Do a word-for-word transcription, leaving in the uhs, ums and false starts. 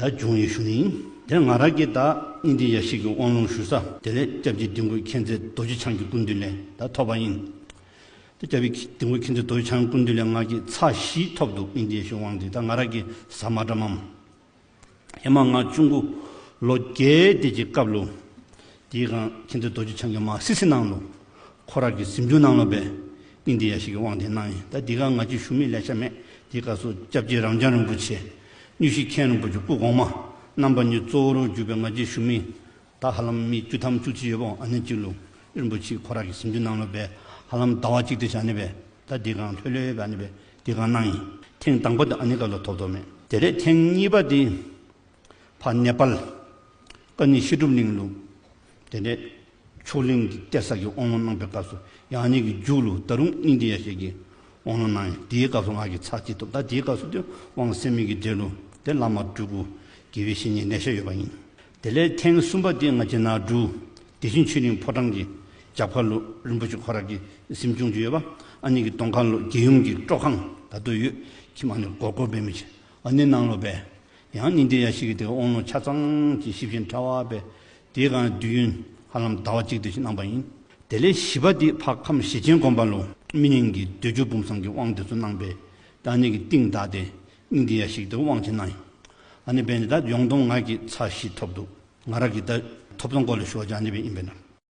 ད་བྱུང་ཡོད་ཞུ་ནི་ཡིན། དེ་ང་རང་གིས་ད་སྙིང་ཐིག་ཡེ་ཤེས་ཀྱི་དབང་ལུང་ཞུ་ས་དེ་ལས་སྐྱབས་རྗེ་ལྡིང་དཀར་མཁྱེན་བརྩེ་རྡོ་རྗེ་འཆང་གི་སྐུ་མདུན་ལས་ད་ཐོབ་པ་ཡིན། དེ་སྐྱབས་རྗེ་ལྡིང་དཀར་མཁྱེན་བརྩེ་རྡོ་རྗེ་འཆང་སྐུ་མདུན་ལས་ང་གིས་ཚར་བཞི་ཐོབ་འདུག་སྙིང་ཐིག་ཡེ་ཤེས་དབང་དེ་ད་ང་རང་གིས་ཟ་མ་འདྲ་མམ། ཧེ་མ་ང་ཆུང་ཀུ་ལོ་བརྒྱད་དེ་གི་སྐབས་ལུ། དེའི་སྒང་མཁྱེན་བརྩེ་རྡོ་རྗེ་འཆང་གིས་མ་སི་སི་ནང་ལུ། ཁོ་རང་གི་གཟིམ་ཆུང་ནང་ལུ་སྦེ། སྙིང་ཐིག་ཡེ་ཤེས་ཀྱི་དབང་དེ་གནང་ཡི། ད་དེའི་སྒང་ང་གཅིག་ཞུ་མི་ལེ་ཤ་མེད། དེའི་སྐབས་སུ་སྐྱབས་རྗེ་རབ་འབྱམས་རིན་པོ་ཆེ། དངོས་གཞི་མཁན་རིན་པོ་ཆེ་སྐུ་གོང་མ། རྣམ་པ་གཉིས་གཙོ་བོར་གྱུར་པའི་ང་གཅིག་ཞུ་མི། ད་ཧ་ལམ་མི་བཅུ་ཐམ་བཅུ་གཅིག་ཡོད་པ་ཨ་ནི་གཅིག་ལུ། རིན་པོ་ཆེ་ཁོ་རང་གི་གཟིམ་ཆུང་ནང་ལུ་སྦེ། ཧ་ལམ་ཟླ་བ་གཅིག་དེ་བཞག་ནི་སྦེ། ད་དེའི་སྒང་ལྷོད་ལྷོད་སྦེ་ཨ་ནི་སྦེ། དེའི་སྒང་གནང་ཡི། ཐེངས་དང་པོ་དེ་ཨ་ནི་སྐབས་ལུ་ཐོབ་ཐོབ་མེད། དེ་ལས་ཐེངས་གཉིས་པ་དེ། ཕར་ནེ་པཱལ། ཀ་ནི་བཤད་སྒྲུབ་གླིང་ལུ། དེ་ནས་མཆོག་གླིང་གི་གཏེར་གསར་གྱི་དབང་ལུང་གནང་པའི་སྐབས་སུ་ཡང་ནི་གི་མཇུག་ལུ་ད་རུང་སྙིང་ཐིག་ཡེ་ཤེས་ཀྱི་དབང་ལུང་གནང་ཡི། དེའི་སྐབས་སུ་ང་གིས་ཚར་གཅིག་ཐོབ། ད་དེའི་སྐབས་སུ་དེ་དབང་གསལ་མི་གི་གྲས་ལུ་དེ་བླ་མ་སྤྲུལ་སྐུ་དགེ་བའི་བཤེས་གཉེན་ལེ་ཤ་ཡོད་པ་ཡིན། དེ་ལས་ཐེངས་གསུམ་པ་དེ་ང་བཅས་ནཱ་འབྲུག་བདེ་ཆེན་ཆོས་གླིང་ཕོ་བྲང་གི་རྒྱབ་ཁ་ལུ་རིན་པོ་ཆེ་ཁོ་རང་གི་གཟིམ་ཆུང་ཅིག་ཡོད་པ། ཨ་ནི་གི་གདོང་ཁ་ལུ་རྒྱལ་ཡུམ་གྱི་སྤྲོ་ཁང་ད་ལྟོ་ཡོད། ཁྱིམ་ཨ་ནི་སྒོར་སྒོར་འབད་མི་ཆེ། ཨ་ནི་ནང་ལུ་སྦེ། ཡང་སྙིང་ཐིག་ཡེ་ཤེས་ཀྱི་དེ་དབང་ལུང་ཆ་ཚང་ཅིག་ཞིབ་ཅིང་ཕྲ་བ་སྦེ། དེའི་སྒང་དུས་ཡུན་ཧ་ལམ་ཟླ་བ་གཅིག་དེ་ཅིག་གནང་པ་ཡིན། དེ་ལས་བཞི་པ་དེ་ཕར་ཁམས་ཞེ་ཆེན་དགོན་པ་ལུ་མི་ཉིད་ཀྱི་འདོད་འཇོ་བུམ་བཟང་གི་དབང་དེ་ཚུ་གནང་པས། ད་ཨ་ནི་གི་རྟིང་བདའ་སྟེ་སྙིང་ཐིག་ཡེ་ཤེས་ཀྱི་དབང་ཅིག་གནང་ཡི། ཨ་ནི་འབད་ནི་ད་ཡོངས་བསྡོམས་ང་གིས་ཚར་བཞི་ཐོབ་འདུག་ང་རང་གིས་ད་ཐོབ་ཐང་སྐོར་ལས་ཞུ་བ་ཅིག་ཨ་ནི་སྦེ་ཨིན་པས་ན།